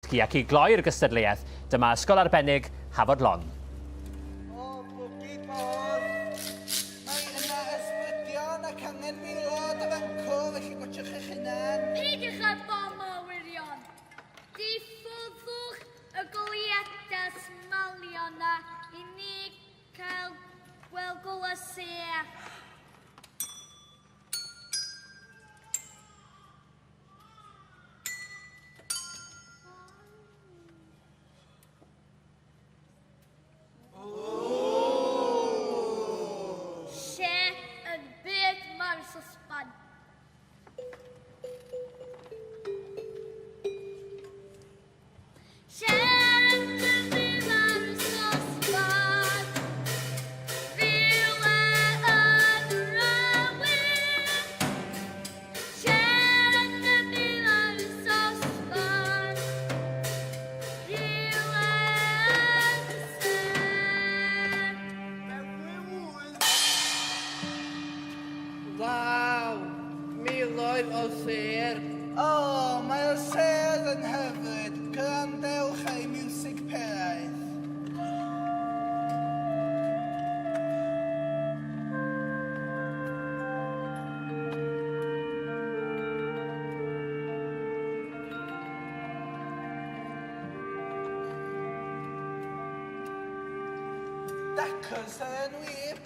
Ac i gloi'r gystadleuaeth, dyma Ysgol Arbennig Hafod Lon. O, bwgi bodd! Mae yna ysbrydion ac angenfilod y fancw, felly gwatsiwch eich hunan. Peidiwch â bomo wirion. Diffoddwch y goleuadau smalion 'na i ni cael gweld golau sêr. Lle yn byd mae'r sosban? Waw! Miloedd o sêr! O, mae'r sêr yn hyfryd. Gwrandewch ar eu miwsig peraidd. Dacw'r seren wib.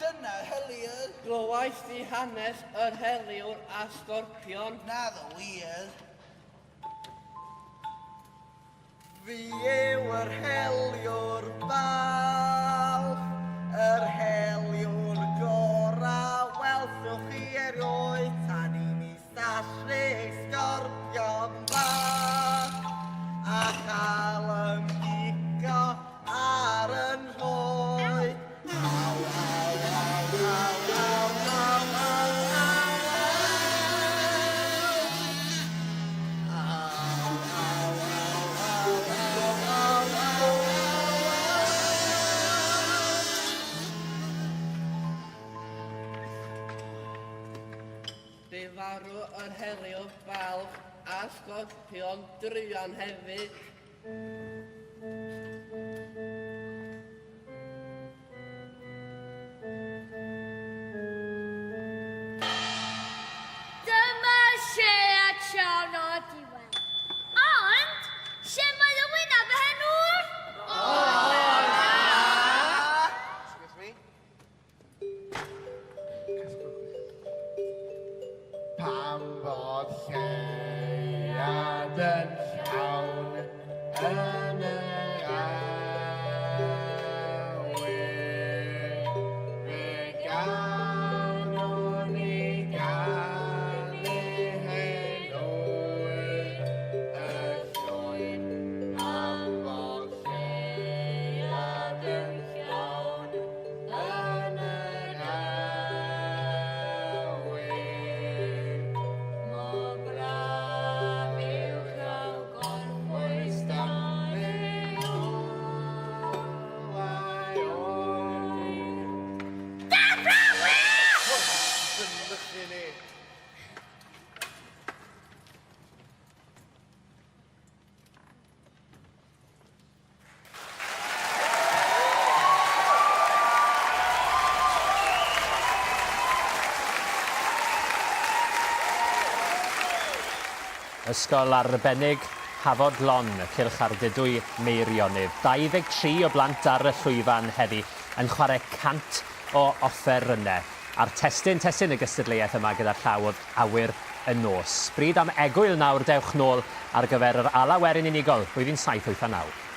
Dyna'r heliwr. Glywais di hanes yr heliwr a sgorpion? Naddo wir. Fi yw yr heliwr balch, yr heliwr gorau welsoch chi erioed tan i mi sathru ei sgorpion bach a chael ymgicio ar y nrhoed. Aw, aw, aw, aw, aw, aw, aw, aw, aw. Aw, aw, aw, aw, aw, aw, aw, aw, aw. Bu farw yr heliwr balch a sgorpion druan hefyd. Dyma'r lleuad llawn o'r diwedd. Ond, lle mae y wyneb y hen ŵr? O, na! Excuse me. Pam fod lleuad yn llawn yn yr awyr, fe ganwn ni ganu hen oer y llwyn. Pam fod lleuad yn llawn Yn yr awyr, mor braf yw cael gorffwys dan ei olau oer. Dynychu ni. Ysgol arbennig Hafod Lon, y Cylch Ardudwy Meirionnydd. 23 o blant ar y llwyfan heddi yn chwarae 100 o offerynnau. A'r testun, testun y gystadleuaeth yma gyda'r llaw oedd Awyr y Nos. Bryd am egwyl nawr, dewch nôl ar gyfer yr alaw werin unigol, blwyddyn 7, 8 a 9.